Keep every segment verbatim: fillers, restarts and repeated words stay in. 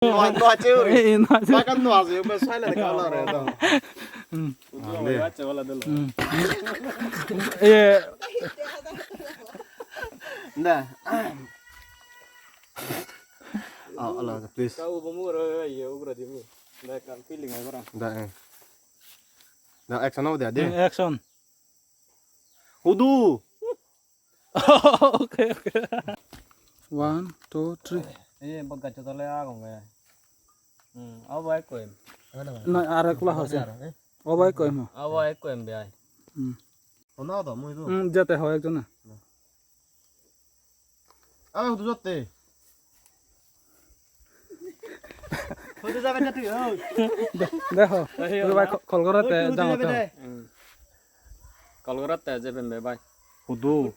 No, no, ache uri. Eh, no, ache. Bagan no ache, ube sai le ka la re do. Hmm. Udu bai ache wala delo. Hmm. Eh. Da. Oh, Allah, please. Ka ubo mu ro ye ugra di mu. Da kan feeling ai bara. Da, eh. Da action hobo de, de. Eh, action. Hudu. Okay, okay. One, two, three. Ei bot gaccho tole agonge. Hmm, abo ekko em. Na, ar ekla hoise. Abo ekko em. Abo ekko em be ai. Hmm. Honna odo mui do. Hmm, jete hoy ekjon na. Abe hudu jotte. Hudu jabe na tui, oi. De-, deho. Tui bai ko-, call gorot te, hudu jang jabe oto. De. Hmm. Call gorot te, je pembe bai. Hudu.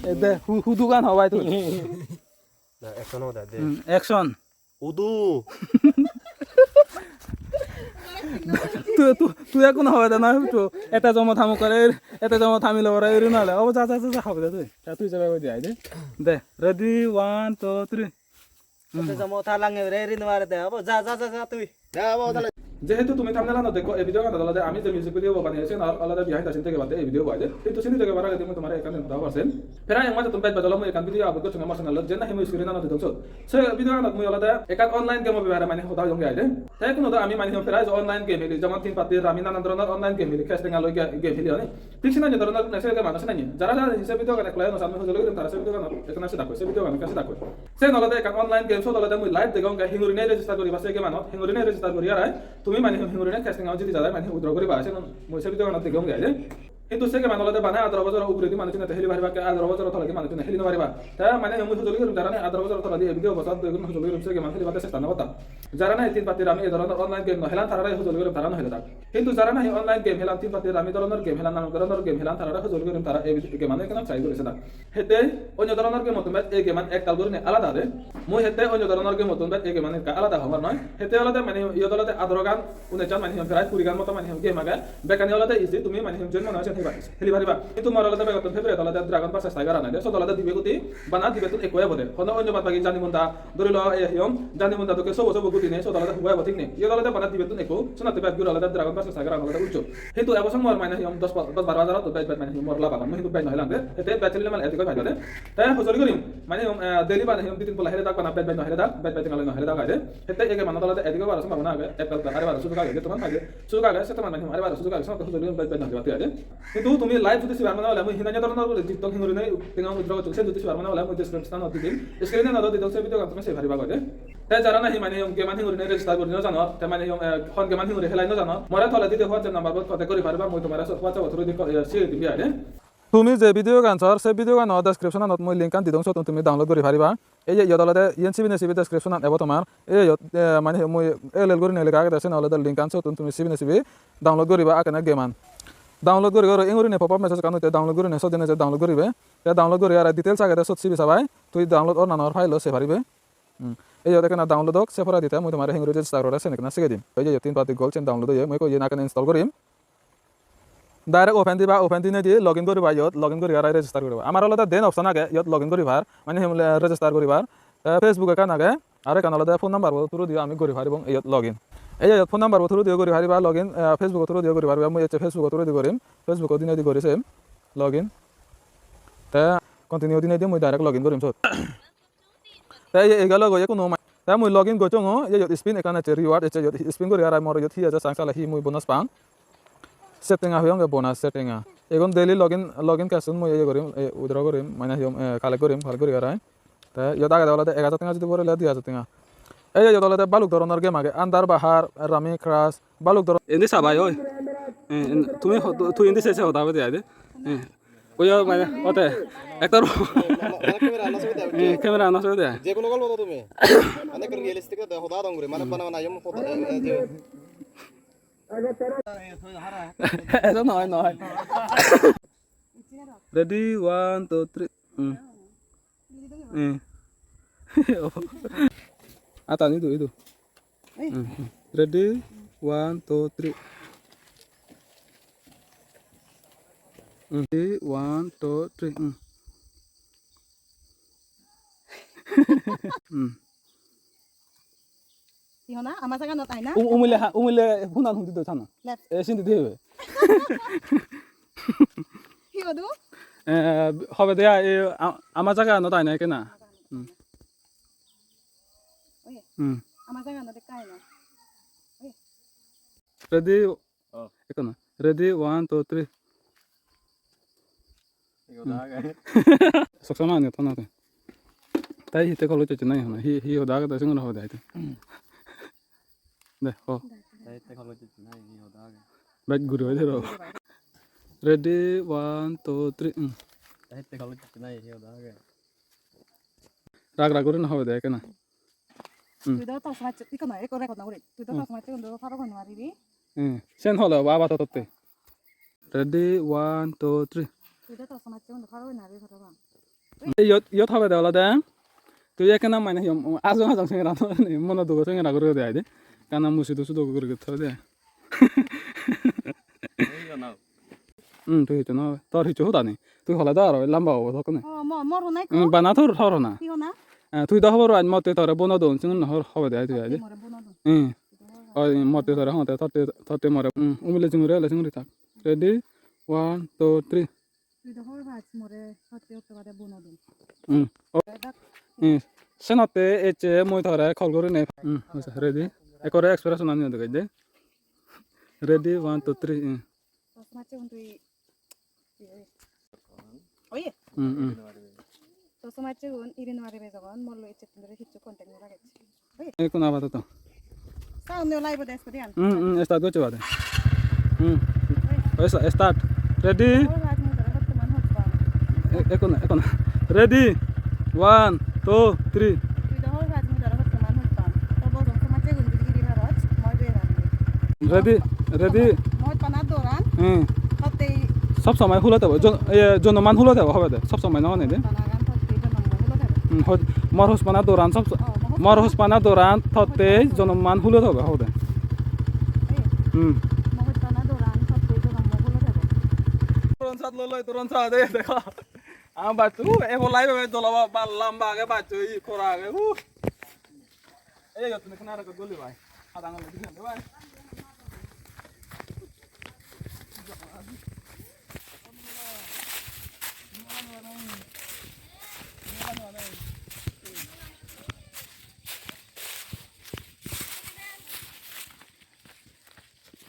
E de, hu-, hudu gan ho bai tui. Na, action hoda de. Hmm, action. Hudu. Tui, tui, tui ekko no hobe de, na, tui. Ete jomo thamu kore, ete jomo thamilo kore, eri nale. Obo ja, ja, ja, ja, hobe de tui. Ja, tui jabe goi de, ai de. De, ready, one, two, three. Hmm. Ete jomo tha lange ere eri no mare de. Obo ja, ja, ja, ja, tui. Ja, obo tale. Jehetu tumi thumbnail-anot dekko, ei video ganot olode ami je music video bo baneye, siyen olode behind the scene theke bade ei video bo aide. Hintu sini theke bar agedi mui tomare ekkan hoda hobar sen. Prai ek majottun bej bej olo mui ekkan video upload gocchong mor channel-ot, jen nahi mui screen-anot didong sot. Se video-anot mui olode ekkan online game-o bepare mane hoda hoyonge aide. Te ekkuno do ami mane prai online game heli, jemon tin patti, rummy, nanan dhoronor online game heli, cash tenga loi ge-, game heli oni. Thik senanye dhoronor gune se game-ano senanye. Jara jara se video-gan ekku no san, mui hojoli gurim tara se video-ganot ekkena se dakko, se video-gan ekka se dakko. Sen olode ekkan online game, sot olode mui live degonge, hingurine register guriba se game-anot, hingurine register guri arai, tumi mane hingurine cash tenga jidi jadai mane withdraw guriba, sen mui se video-ganot degonge aide. Hintu se game-an olode bana adaro bojor uguredi manujjune te heli pariba, ke adaro bojor toledi manujjune heli no pariba. Te mane mui hojoli gurim, jara nahi adaro bojor toledi ei video bo sot, begun hojoli gurim se game-an helibade chesta no gottak. Jara nahi tin patti rummy ei dhoronor online game no helan, tarare hojoli gurim, tara no heledak. Hintu jara nahi online game helan, tin patti rummy dhoronor game helan, nanan dhoronor game helan, tarare hojoli gurim, tara ei game-an ekkena try guri sedak. Hette onyo dhoronor game-ottun bej ei game-an ektal gurinei alada de. Mui hette onyo dhoronor game-ottun bej ei game-an ekka alada hongor noi. Hette olode mane iyot olode adaro gan, unesh gan mane prai kuri gan moto mane game age. Bekkani olode easy, tumi mane jen mone hoy sen heli pariba. Hintu mor olode begottun favorite olode Dragon versus Tiger-an aide. Sot olode dibe guti, bana dibettun ekko obode. Hono onyo bad bagi jani munda, dhori lo, ei hi hom, jani munda dokke sobo sobo guti nei, sot olode hubo obo thik nei. Iyot olode bana dibettun ekko, senotte bej guri olode Dragon versus Tiger-an olode ujjo. Hintu ebo song mor mane hi hom dos, dos baro hajar to bej bej mane hi hom mor lab agon, mui hintu bej no helang de. Ete bej heli mane edik oi paiba de. Te hojoli gurim, mane hi hom, eh, daily bana hi hom di tin polla heledak, bana bej bej no heledak, bej bej tenga loi no heledak aide. Ete ei game-anot olode edik obar sombhabona age, ek palla are bar sujog age, je toman paide. Sujog age, se toman mane hi hom are bar sujog age, senotte hojoli gurim bej bej no helebatte aide. Hintu tumi live jodi sibar mone hole mui hinanya dhoronor guri jittong hingurine tenga withdraw gocchong, sen jodi sibar mone hole mui description-ot di dim. Screen-anot di dong, se video-gan tumi sei pariba goi de. Te jara nahi mane game-an hingurine register guri no janor, te mane, eh, hon game-an hinguri helai no janor, more toledi de WhatsApp number-bot contact guri pariba, mui tomare WhatsApp-o through di ko-, eh, siyeni dim aide. Tumi je video-gan sor, se video-gano description-anot mui link-an di dong, siyot tumi download guri pariba. Ei je iyot olode iyen sibine sibi description-an ebo tomar. Ei iyot, eh, mane mui L L gurinei lega agede, siyen olode link-an, siyot tumi sibine sibi download guriba ekkena game-an. Download guri guri ingurinei pop-up message ekkan otte, download gurinei siyot jeinei je download guribe. Te download guri aro details agede siyot sibi sabai, tui download or na nw or file-o sei paribe. Hmm. Ei iyot ekkena download ok, se poredi te mui tomare hinguri register gore sen ekkena sigei dim. Ei je iyot tin patti gol sen download oye, mui ekko iyen ekkena install gurim. Direct open diba, open dinei di login guriba iyot, login guri aro register guriba. Amar olode den option age iyot login guribar, mane hi hom hoide register guribar. Te Facebook ekkan age, aro ekkan olode phone number bo through diyo ami guri paribong iyot login. Ei iyot phone number bo through diyo guri pariba login, eh, Facebook o through diyo guri pariba, mui ecche Facebook o through di gurim, Facebook o dinei di guri sem login. Te continue dinei di mui direct login gurim sot. Te ye egalo goi ekko no ma-, te mui login gocchong o, ye iyot spin ekkan ecche, reward ecche, iyot spin guri aro mor iyot hi eje sang sale hi mui bonus pang. Setting a hoyonge bonus setting a. Egun daily login, login cash un mui ye gurim, eh, withdraw gurim, mane hi hom, eh, collect gurim, collect guri aro. Te iyot agede olode ek hajar tenga judi borele di hajar tenga. Ei iyot olode baluk dhoronor game age, Andar Bahar, Rummy Crash, baluk dhoron. Indi sabai oi. Eh, in-, tumi ho-, tu-, tui indi se se hoda hobe de ai de. Eh. Oyo mane ote. Ektor. Mane camera ano sobi de. Eh, camera ano sobi de. Je kono gol bodo tumi. Mane ekko realistic de hoda dong guri. Mane bana bana yom hoda, eh, eh, je. Eso noy, noy. Ready, one, two, three. Hmm. Hmm. Atan idu, idu. Hmm. Ready, one, two, three. Hmm. Ready, one, two, three. Hmm. Hmm. Hi hona? Ama jaganot ai na? U-, umile ha-, umile hunan hundi do thana. Left. E, sindi de hobe. Hi hodu? E, hobe de ai, e, a-, ama jaganot ai na ekkena. Hmm. Oye. Hmm. Ama jaganot ekka ai na. Oye. Ready? Oh. Ekkena. Ready, one, two, three. Hi hoda age? Sok sama ani thana te. Tai hitte call gocche nahi hona. Hi, hi hoda age te singun hobe de ai te. De, ho. Tai hitte call gocche nahi, hi hoda age? Bek guri oi de ro. Ready, one, two, three. Hmm. Tai hitte call gocche nahi, hi hoda age? Rag rag guri no hobe de ekkena. Hmm. Tui do tos mach, ikko noi, ikko record no guri. Tui do Hmm. tos mach, tui do paro goi no paribi. Hmm. Sen hole obo abar totte. Ready, one, two, three. Tui do tos mach, tui do paro goi no paribi, paro goi. Ei, iyot, iyot hobe de olode. Tui ekkena mane hi, um, ajong ajong sengera no, mono dugo sengera guri de ai de. Kana musi dusu dugo guri guri thoi de. Ei, yo, no. Hmm, tui hissu no, tor hissu hoda nei. Tui hole do aro lamba obo dokkene. Oh, mo-, mor hona ikko? Hmm, bana tor, tor hona. Hi hona? Eh, tui do hobor paj motte tore bono don, singun no hor-, hobe de ai tui ai de. Motte more bono don. Hmm. Tui do hobor paj. Oi, motte tore hongotte, totte, totte more, hmm, umile singuri ole singuri thak. Ready? One, two, three. Tui do hobor paj more totte otte bade bono don. Hmm. Oh. Dak. Hmm. Senotte ecche mui tore call gurinei. Hmm, hoyse, ready? Ekkore expression ani degei de. Ready, one, two, three, eh. Tos macchegun tui, oye. Hmm, hmm. Tos macchegun iri no paribe jogon, mollo icchettun dore hissu contact no ragecche. Oye. Ekkun apadoto. Sound no live ode, esco diyan. Hmm, hmm, start gocche bade. Hmm. Oye. Oye, sa-, start. Ready? Oi, aaj mui tore bottoman hojpang. E-, ekkun, ekkun. Ready? One, two, three. Tui do hoi paj mui tore bottoman hojpang. To bojong somajjegun guri guri parot, moi bera. Ready, ready. Moj pana doran. Hmm. Tottei. Sob somoi hulo thebo. Jon-, ye, jonoman hulo thebo hobe de. Sob somoi no hone de. Panagan tottei jonoman hulo thebo. Hmm, hoj-, mor hos pana doran sob so-, oh, mor hos pana doran tottei jonoman hulo thebo hobe de. Eh. Hmm. Mor hos pana doran tottei jonoman hulo thebo. Doran sat loloi, doran sat de, dekho. Ama baccho, uh, ebo live ebe dola ba, ba, lamba age baccho, i kora age, uh. Ei, jottun ekkan aro ekkan goli bai. Hadang ole diyan de bai.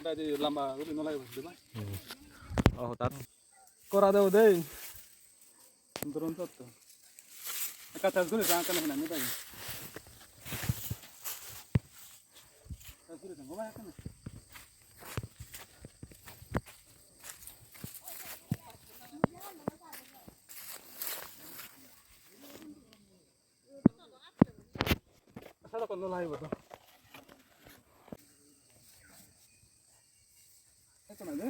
Dadi lamba goli no lagebo de bai. Hmm. Oh, tar. Kora debo dei. Drone shot to. Ekka test guri sang kana hina ni bai. Test guri sang, o bai, ekka na. Asa dokon no lagibo to. Ekko na de.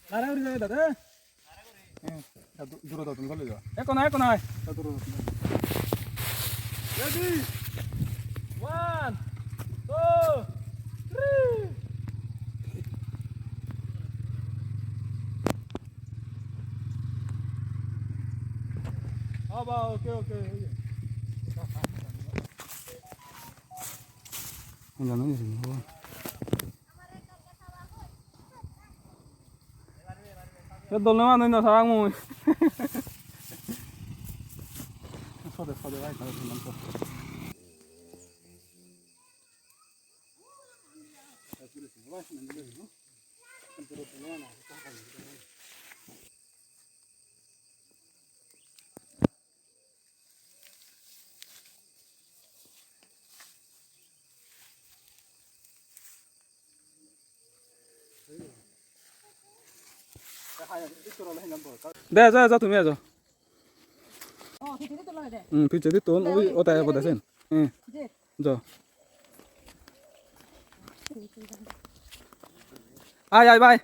Dare uri jabe dade. Eh, ya du-, duro dotun gole ja. Ekko na, ekko na. Ya duro dotun. Ready? One, two, three. Aba, okay, okay. Jano ni sini, aba. Ye dol noi mane no sarang mui. Sode, sode, bai, sode, sode. De, ejo, ejo, tumi ejo. Hmm, pijedi tun, ui, ota ebo de sen. Hmm, jo. Ai, ai, bai.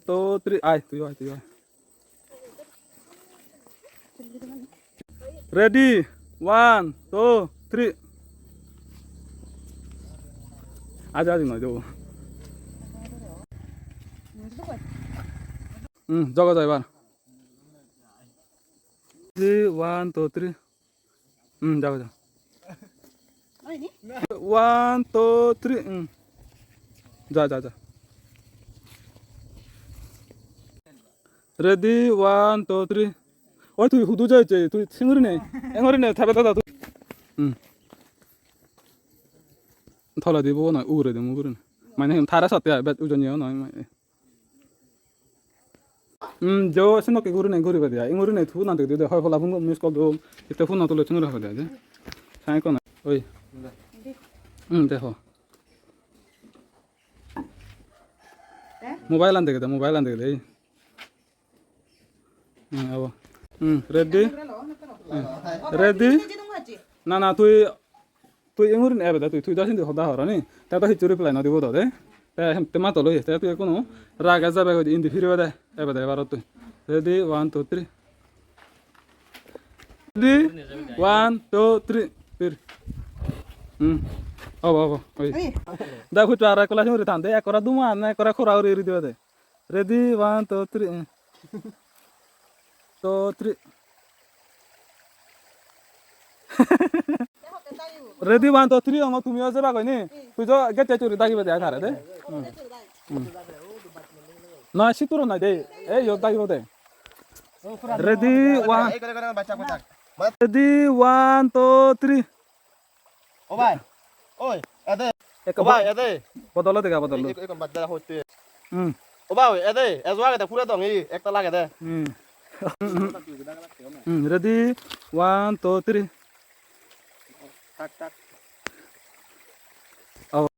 Two, three, ai, tui ai, tui ai. Ready, one, two, three. Aja, aja, noi do. Hmm, jogo jai ebar. Ready, one, two, three. Hmm, jago, jago. One, two, three. Hmm. Ja, ja, ja. Ready, one, two, three. Oi, tui hudu jai, jai, tui singuri nei. Enguri nei, thabe dada tui. Hmm. Toledi bo noi, uguredi mui uguredi. Mane hem tara sotte ai, bet ujon yo noi, mane. Hmm, jo, senokke gurine guribe de ai. Ingurine phone an degede de, hoi pola phone miss call dum. Itte phone tule singuri hobe de ai. Sai kono. Oi. Hmm, de ho. Mobile an degede, mobile an degede. Hmm, abo. Hmm, ready? Hmm. Ready? Na, na, tui, tui ingurin ebe de, tui, tui do sindi hoda hor ni. Te do hissu reply no dibo do de. Te hem te mato loi, te tui ekkuno rage jabe goi indi firibe de, ebe de ebar tui. Ready, one, two, three. Ready? One, two, three. Fir. Hmm. Obo, obo. Oi. Ei. Da hutu ara ekla singuri than de, ekkora duma na ekkora khora uri uri dibe de. Ready, one, two, three. Eh. Two, three. Ready, one, two, three, omo tumiyo jeba goi ni? Tui jo gette churi dagibe de tare de. Hmm. Hmm. Na, situro nai de. Ei, yo dagibo de. Ready, one. Ready, one, two, three. O bhai. Oi, ede. Ekko o bhai, bo-, ede. Bodolo dega, bodolo. Ek-, ek-, ek-, bad da hotte. Hmm. O bhai, ede. Ejo agede pura dong, ei, ekta lagede. Hmm. Hmm, ready? One, two, three. Tak, tak.